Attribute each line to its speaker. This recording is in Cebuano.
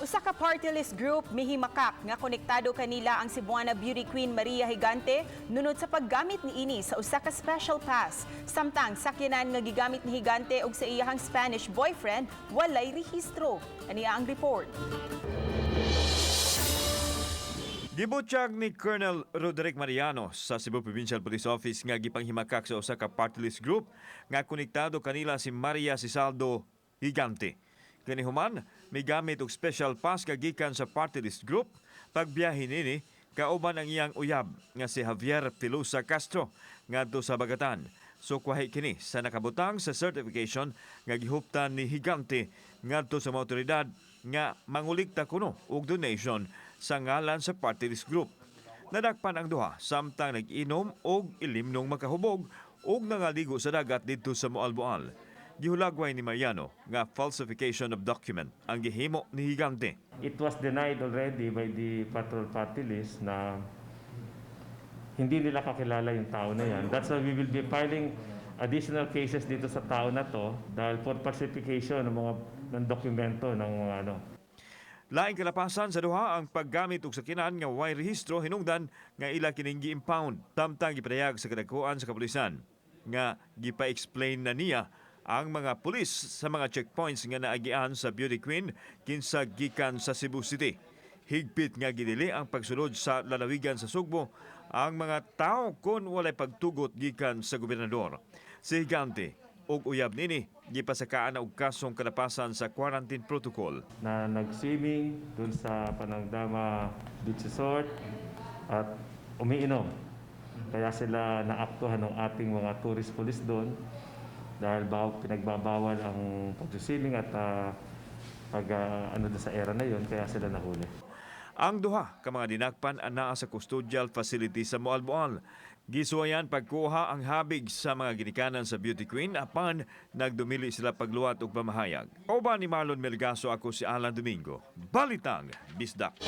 Speaker 1: Usa ka party list group mihimakak nga konektado kanila ang Cebuana beauty queen Maria Gigante nunod sa paggamit niini sa usa ka special pass. Samtang sakyanan nga gigamit ni Gigante og sa iyahang Spanish boyfriend walay rehistro. Ania ang report.
Speaker 2: Gibutyag ni Colonel Roderick Mariano sa Cebu Provincial Police Office nga gipanghimakak sa usa ka party list group nga konektado kanila si Maria Sisaldo Gigante. Kini human, migamit og special pass nga gikan sa party list group pagbiyahe nini kauban ang iyang uyab nga si Javier Pilusa Castro ngadto sa Bagatan. Sukwahi kini sa nakabutang sa certification nga gihuptan ni Gigante ngadto sa mga otoridad nga mangulikta kuno og donation sa ngalan sa party list group. Nadakpan ang duha samtang nag-inom og ilimnong makahubog og nangaligo sa dagat didto sa Moalboal. Gihulagway ni Mariano nga falsification of document ang gihimo ni Gigante.
Speaker 3: It was denied already by the patrol party list na hindi nila kakilala yung tao na yan. That's why we will be filing additional cases dito sa tao na to dahil for falsification ng mga ng dokumento ng mga ano.
Speaker 2: Laing kalapasan sa duha ang paggamit og sakyanan nga way rehistro hinungdan nga ila kining gi-impound. Samtang gipadayag sa kadagkuan sa kapulisan nga gipa-explain na niya ang mga pulis sa mga checkpoints nga naagian sa beauty queen kinsa gikan sa Cebu City. Higpit nga gidili ang pagsulod sa lalawigan sa Sugbo ang mga tao kon walay pagtugot gikan sa gobernador. Si Gigante ug uyab nini gipasakaan na og kasong kalapasan sa quarantine protocol.
Speaker 3: Na nag-swimming dun sa Panagdama Beach Resort at umiinom. Kaya sila naaktuhan ng ating mga tourist police doon dahil pinagbabawal ang pag-swimming at pag ano doon sa era na yun, kaya sila nahuli.
Speaker 2: Ang duha ka mga dinakpan anaa sa custodial facility sa Moalboal. Gisuwayan pagkuha ang habig sa mga ginikanan sa beauty queen apan nagdumili sila pagluwat og pamahayag. Kauban ni Marlon Melgaso, ako si Alan Domingo. Balitang Bisdak.